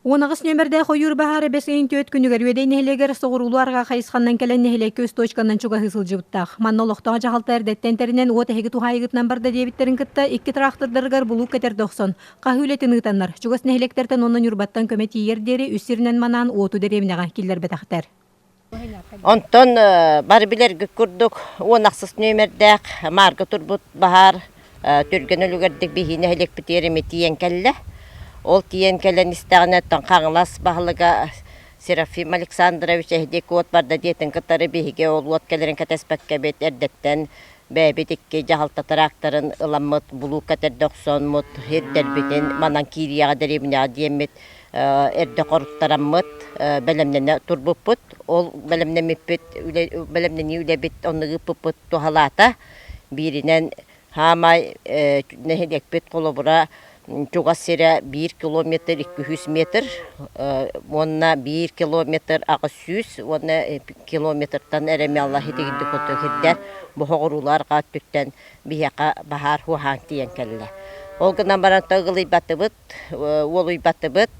18 нүөмэрдээх ойуур баһаара бэс ыйын түөрт күнүгэр Үөдэй нэһилиэгэр соҕуруулуу арҕаа хайысханнан кэлэн нэһилиэккэ үс точканан чугаһыы сылдьыбыттаах. Манна олохтоох дьаһалта эрдэттэн тэринэн уот эһиги туһаайыгытынан барда диэбиттэрин кытта икки тыраахтырдарыгар булуук кэтэрдэ охсон, хаһыы үлэтин ыытаннар, чугас нэһилиэктэртэн уонна Ньурбаттан көмө тиийэр диэри үс сиринэн манаан уоту дэриэбинэҕэ киллэрбэтэхтэр. Онтон бары билэргит курдук 18 нүөмэрдээх маарга турбут баһаар түргэн үлүгэрдик биһиги нэһилиэкпитигэр эмиэ тиийэн кэллэ. Ол тиийэн кэлэн истэҕинэ оттон Хаҥалас баһылыга Серафим Александрович эһиги уот барда диэтин кытары биһиги ол уот кэлэрин кэтэспэккэбит эрдэттэн бэйэбит икки дьаһалта тракторын ыламмыт булуукка тэрдэ охсоммут сирдэрбитин манан киириэҕэ дэриэбинэҕэ диэммит эрдэ хоруттараммыт бэлэмнэнэ турбуппут. Ол бэлэмнэммиппит бэлэмнэнии үлэбит оннук ыыппыппыт туһалаата. Бииринэн хаамай нэһилиэкпит холобура чугас сирэ 1 километр 200 метр уонна 1 километр 800 уонна километртан эрэ мелла хитигирдик курдук сирдэр боһоҕуруулар өттүттэн биһиэхэ баһаар хуһаан тиийэн кэллэ. Ол гынан баран ыгылыйбатыбыт, уолуйбатыбыт,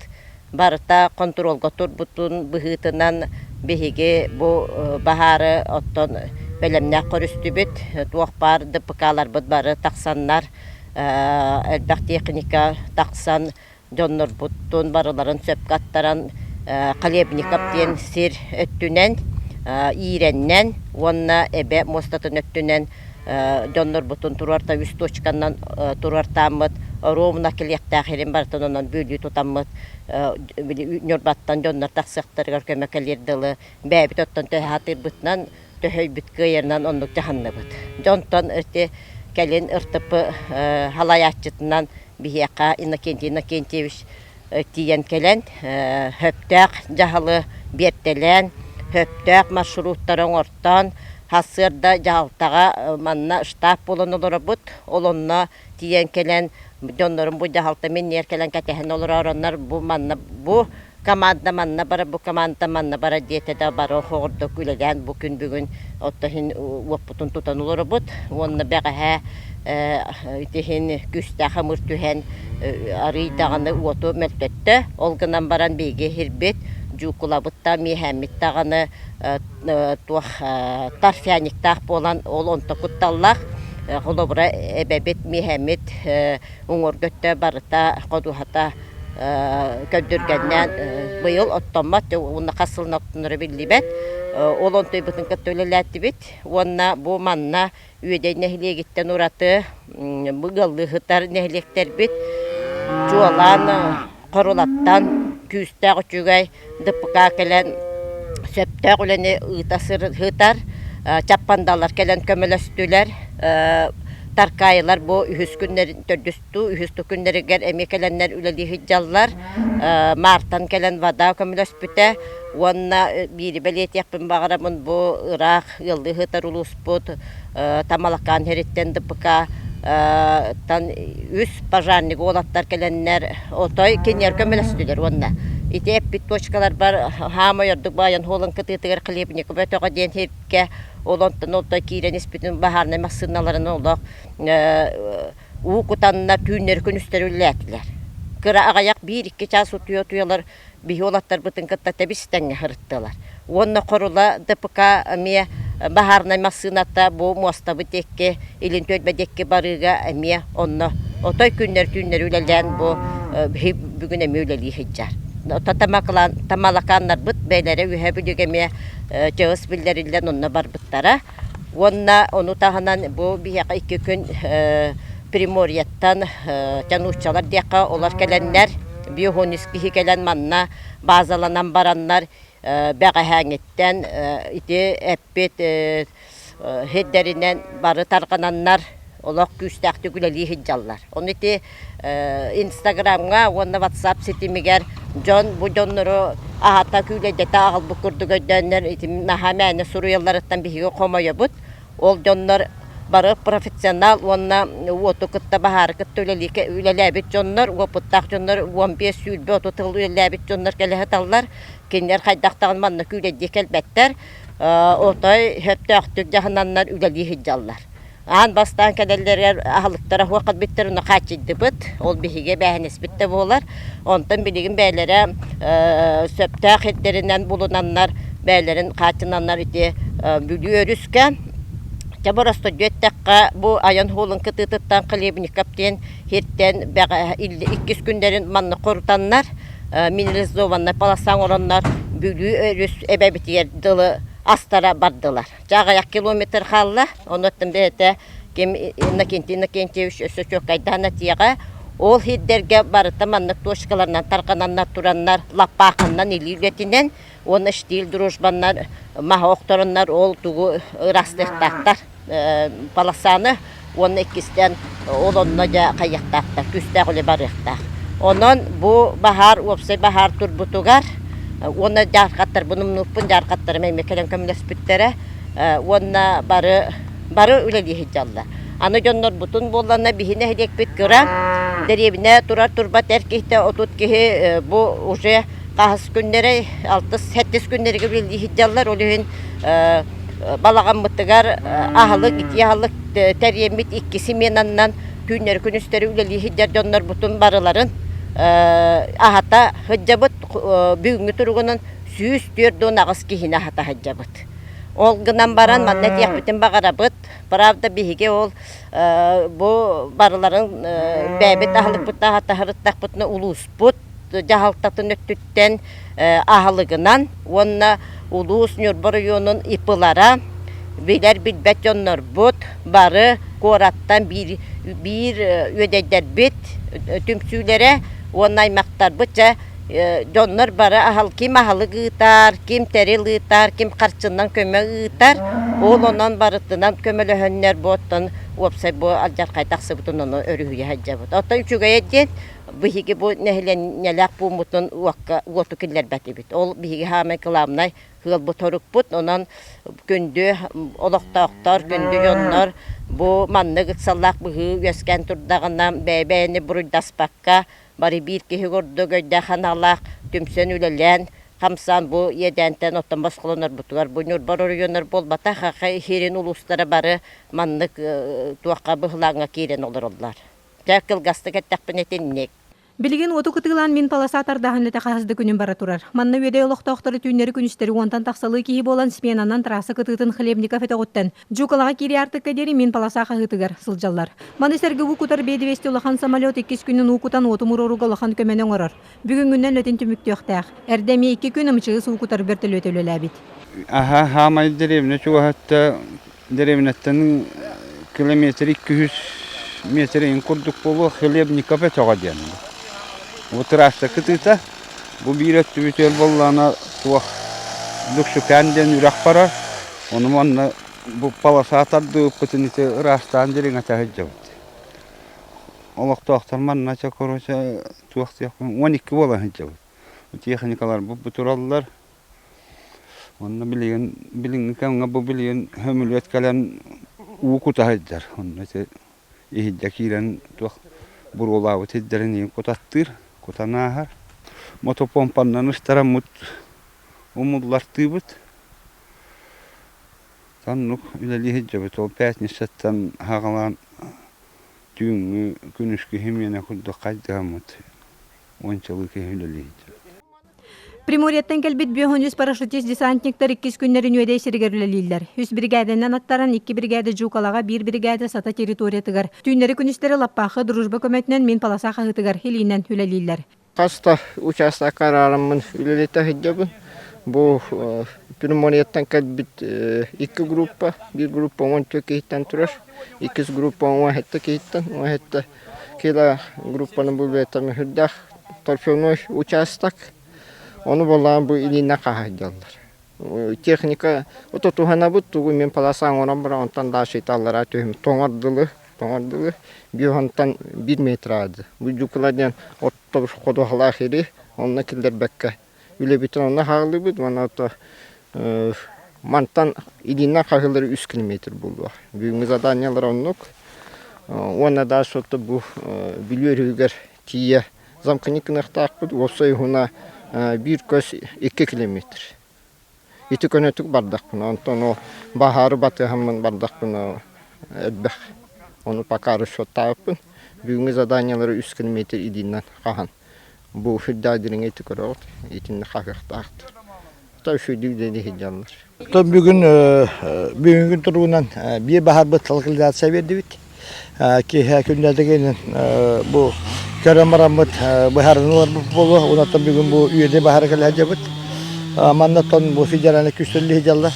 барыта хонтуруолга турбутун быһыытынан биһиги бу баһаары оттон бэлэмнээх көрүстүбүт. Туох баар ДПК-ларбыт бары тахсаннар, элбэх техника тахсан дьоннорбутун барыларын сөпкө аттаран Хлебников диэн сир өттүнэн иирэннэн уонна Эбэ муостатын өттүнэн дьоннорбутун туруорта үс точканан туруортааммыт ровно кэлиэхтээх сирин барытын онон бүөлүү тутаммыт Ньурбаттан дьоннор тахсыахтарыгар көмө кэлиэр дылы бэйэбит оттон төһө сатыырбытынан төһөйбүт кыайарынан оннук дьаһанныбыт. Дьонтон ити кэлин РТП халайааччытынан биһиэхэ Иннокентий Иннокентьевич тиийэн кэлэн сөптөөх дьаһалы биэртэлээн, сөптөөх маршруттары оҥортоон, сарсыарда дьаһалтаҕа манна штаб буолан олоробут. Ол онно тиийэн кэлэн дьоннорум бу дьаһалта минньиэр кэлэн кэтэһэн олоророннор бу манна бу команда манна бара, бу команда манна бара диэтэ да бары оҕурдук үлэлээн бу күн бүгүн отто иһин уоппутун тутан олоробут уонна бэҕэһээ ити иһин күүстээх ымыр түһэн арыый даҕаны уоту мөлтөттө. Ол гынан баран биһиги иһирбит, дьуукулабыт да, миэһээммит даҕаны туох торфяниктаах буолан ол онто кутталлаах. Холобура эбэбит, миэһэммит уҥуорга өттө барыта ходуһата көрдүргэннээн быйыл оттоммот уонна хас сылын оттоноро биллибэт. Ол онтуйбутун кытта үлэлээтибит уонна бу манна Үөдэй нэһилиэгиттэн ураты бу ыаллыы сытар нэһилиэктэрбит чуолаан Хорулаттан күүстээх үчүгэй ДПК кэлэн сөптөөх үлэни ыыта сытар. Чаппандалар кэлэн көмөлөстүлэр. Таркаайылар бу үһүс күннэрин төрдүс үһүс күннэригэр эмиэ кэлэннэр үлэлии сылдьаллар. Маартан кэлэн вода көмөлөспүтэ уонна биири бэлиэтиэхпин баҕарабын бу ыраах ыаллыы сытар улууспут Тамалакаан сириттэн ДПК тан үс пожарник уолаттар кэлэннэр отой кинилэр көмөлөстүлэр уонна ити эппит точкаларбар хаамай ордук баайан хуолун кытыытыгар Хлебников өтөҕө диэн сиргэ ол онтон отой киирэн испитин баһаарнай массыыналарын олох уу кутанна түүннэри күнүстэри үлэлээтилэр. Кыра аҕыйах биир-икки чаас утуйа-утуйалар биһи уолаттарбытын кытта тэбис-тэҥҥэ сырыттылар. Уонна Хорула ДПК эмиэ баһаарынай массыыната бу муостабыт диэки, илин түөлбэ диэки барыыга эмиэ онно отой күннэр-түүннэри үлэлээн бу биһи бүгүн эмиэ үлэлии сылдьар. Тамалакааннарбыт бэйэлэрэ үөһэ бүлүүгэ эмиэ чыыс биллэриллэн онно барбыттара. Уонна ону таһынан бу биһиэхэ икки күн Приморьеттан тянуччалар диэххэ олор кэлэннэр биохонис киһи кэлэн манна базаланан бараннар бэҕэһээҥиттэн ити эппит сирдэринэн бары тарҕананнар олох күүстээхтик үлэлии сылдьаллар. Ону ити Инстаграмҥа уонна WhatsApp ситимигэр дьон бу дьоннору аһата күүлэйдэтэ аҕалбыт курдук өйдөөннөр ити наһаа мээнэ суруйалларыттан биһиги хомойобут. Ол дьоннор бары профессионал уонна уоту кытта баһаары кытта үлэлээбит дьоннор, уопуттаах дьоннор 15 сүүрбэ 30 сыл үлэлээбит дьоннор кэлэ сыталлар. Кинилэр хайдах даҕаны манна күүлэйдии кэлбэттэр. Отой сөптөөхтүк дьаһананнар үлэлии сылдьаллар. Аан бастаан кэлэллэригэр аһылыктара суох кэлбиттэр, ону хааччыйдыбыт. Ол биһиги эбээһинэспит да буолар. Онтон билигин бэйэлэрэ сөптөөх сирдэринэн булунаннар, бэйэлэрин хааччынаннар ити Бүлүү өрүскэ Чэ боростуойдуу эттэххэ, бу айан суолун кытыытыттан Хлебников диэн сиртэн иккис күннэрин манна хорутаннар, минерализованнай полоса оҥороннор Бүлүү өрүс эбэбитигэр дылы астара бардылар. Чэ аҕыйах километр хаалла, онуттан бэйэтэ ким Иннокентий Иннокентьевич өссө чуоккайдаан этиэҕэ, ол сирдэргэ барыта маннык точкаларынан тарҕананнар тураннар лаппаахыннан илии үлэтинэн уонна штиль дружбаннар маһы охтороннор ол тугу ыраастыахтаахтар полосаны уонна иккистээн ол онно дьэ хайыахтаахтар күүстээх үлэ барыахтаах. Онон бу баһаар уопсай баһаар турбутугар уонна дьаархаттарбын умнууппун дьаархаттарым эмиэ кэлэн көмөлөспүттэрэ уонна бары бары үлэлии сылдьаллар. Аны дьоннорбутун буолланна биһи нэһилиэкпит кыра дэриэбинэ турар турбат эр киһитэ 30 киһи бу уже хаһыс күннэрэ алтыс сэттис күннэригэр үлэлии сылдьаллар ол иһин балаҕаммытыгар аһылык итии аһылык тэрийэммит икки сменаннан түүннэри күнүстэри үлэлии сылдьар дьоннорбутун барыларын аһата сылдьабыт бүгүҥҥү туругунан 148 киһини аһата сылдьабыт ол гынан баран манна этиэхпитин баҕарабыт правда биһиги ол бу барыларын бэйэбит аһылыкпытын аһата сырыттахпытына улууспут дьаһалтатын өттүттэн аһылыгынан уонна улуус Ньурба оройуонун ИП-лара билэр-билбэт дьоннорбут бары куораттан биир, биир үөдэйдэрбит түмсүүлэрэ уонна аймахтарбыт дьэ дьоннор бары аһал ким аһылык ыытар, ким тэрил ыытар, ким харчынан көмө ыытар, ол онон барытынан көмөлөһөннөр бу оттон уопсай бу алдьархай тахсыбытын ону өрүһүйэ сылдьабыт. Оттон үчүгэйэ диэн биһиги бу нэһилиэнньэлээх пууммутун уокка уоту киллэрбэтибит. Ол биһиги саамай кылаабынай ыалбыт сорукпут. Онон күндү олохтоохтор, күндү дьоннор бу маннык ыксаллаах быһыы үөскээн турдаҕына бэйэ-бэйэни буруйдаспакка бары биир киһи курдук өйдөөх-санаалаах түмсэн үлэлээн хамсаан бу иэдээнтэн оттон босхолонорбутугар бу Ньурба оройуоннар буолбатах, хирин улуустара бары маннык туохха быһылааҥҥа киирэн олороллор. Дьэ, кылгастык эттэхпинэ итинник. Билигин уоту кытыылаан мин полоса тардаһын үлэтэ хаһыс да күнүн бара турар. Манна Үөдэй олохтоохторо түүннэри-күнүстэри уонтан тахсалыы киһи буолан сменанан трасса кытыытын Хлебников өтөҕүттэн Дьуукалаҕа киирии аартыкка диэри мин полоса хаһыытыгар сылдьаллар. Маны сэргэ уу кутар биэдибэсти улахан самолет иккис күнүн уу кутан уоту муруоруга улахан көмөнү оҥорор. Бүгүҥҥүнэн үлэтин түмүктүөхтээх. Эрдэ эмиэ икки күн МЧС уу кутар бөртөлүөтэ үлэлээбит. Аха, хаамай деревня чугаһатта Дэриэбинэттэн километр 200 метр курдук буолуо Хлебников өтөҕө диэн. Бу трасса кытыыта. Бу биир өттүбүтүгэр буоллаҕына туох Лүксүкээн диэн үрэх барар. Ону манна бу полоса тардыбыппытын ити ыраастаан дириҥэтэ сылдьабыт. Олохтоохтор манна чэ короче туох диэхпин 12 буола сылдьабыт. Техникаларбыт бу тураллар. Онно билигин билиҥҥи кэмҥэ бу билигин сөмөлүөт кэлэн уу кута сылдьар. Онно ити иһирдьэ киирэн туох буруолаабыт сирдэрин иһин кутаттыыр, кутан ааһар. Мотопомпаннан ыстараммыт умуллартыыбыт. Оннук үлэлии сылдьабыт. Ол пятницаттан саҕалаан түүҥҥү күнүскү симиэнэ курдук хайдыһаммыт уончалыы киһи үлэлии сылдьабыт. Приморьеттан кэлбит бүөһүн үс парашютист-десантниктар иккис күннэрин Үөдэй сиригэр үлэлииллэр. Үс биригээдэнэн аттаран, икки биригээдэ Дьуукалаҕа, биир биригээдэ Сата территориятыгар. Түүннэри-күнүстэри Лаппаахы Дружба көмөтүнэн мин полоса хаһыытыгар илиинэн үлэлииллэр. Хас да учаастакка араараммын үлэлэтэ сылдьабын. Бу Приморьеттан кэлбит икки группа, биир группа 14 киһиттэн турар, иккис группа 17 киһиттэн, 17 кило группаны бу бэйэтэ сүрдээх торфяной участок. Ону болаан бу илиинэн хаһайдаллар. Техника ото туһанабыт тугу мен полоса оҥорон баран онтон дальше аллара түһүм тоҥор дылы тоҥор дылы биохонтон бир метр аады. Бу дьукула диэн отто ходуһалаах ири онно киллэрбэккэ үлэбитин онно хааллыбыт уонна ото мантан илиинэн хаһыылары үс километр буолуо. Бүгүҥҥү заданиелар оннук. Уонна дальше ото бу Бүлүү өрүһүгэр тиийэ замкнуть гыныахтаахпыт. Уопсай уһуна биир көс 2 километр. Ити көнөтүк бардахпына, онтон ол баһаары батыһаммын бардахпына. элбэх. Ону пока расчеттаабыппын. Бүгүҥҥү заданиелары үс километр илиинэн хаһан. Бу сүрдээх дириҥэ ити көрөҕүт. Итиннэ хаһыахтаахтар. Та үчүгэйдик үлэлии сылдьаллар. Оттон бүгүн бүгүҥҥү туругунан биир баһарбыт локализация биэрдибит. Киэһэ күннээдигинэн бу көрөн бараммыт быһаарыныыларбыт буолуо. Онон бүгүн бу үөдэ баһара кэлэ сылдьабыт. Маннаттан бу федеральный күүстэрли сылдьаллар.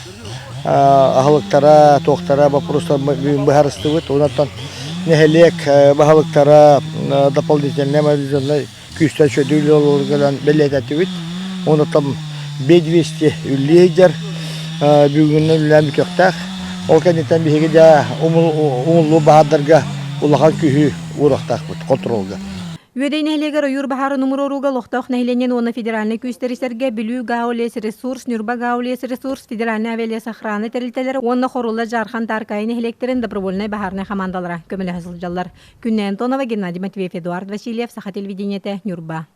Аһылыктара, туохтара боппуруостар бүгүн быһаарыстыбыт. Онон нэһилиэк баһылыктара дополнительнай мобилизационнай күүстэр сөдүл олоргынан бэлиэтэтибит. Онон B200 үллүү сылдьар бүгүҥҥүнэн үлэлээн бүтүөхтээх. Ол кэнниттэн биһиги дьэ умуллуу баһаардарга улахан күүһү ууруохтаахпыт контролга. Үөдэй нэһилиэгэр ойуур баһаарын умуруорууга олохтоох нэһилиэнньэни уонна федеральнай күүстэри сэргэ Бүлүү ГАО-Лесресурс, Ньурба ГАО-Лесресурс, федеральнай авиалесохрана тэрилтэлэрэ уонна Хорула, Дьаархан, Тааркаайы нэһилиэктэрин добровольнай баһаарынай хамаандалара көмөлөһө сылдьаллар. Күннэй Антонова, Геннадий Матвеев, Эдуард Васильев, Саха телевидениетэ, Ньурба.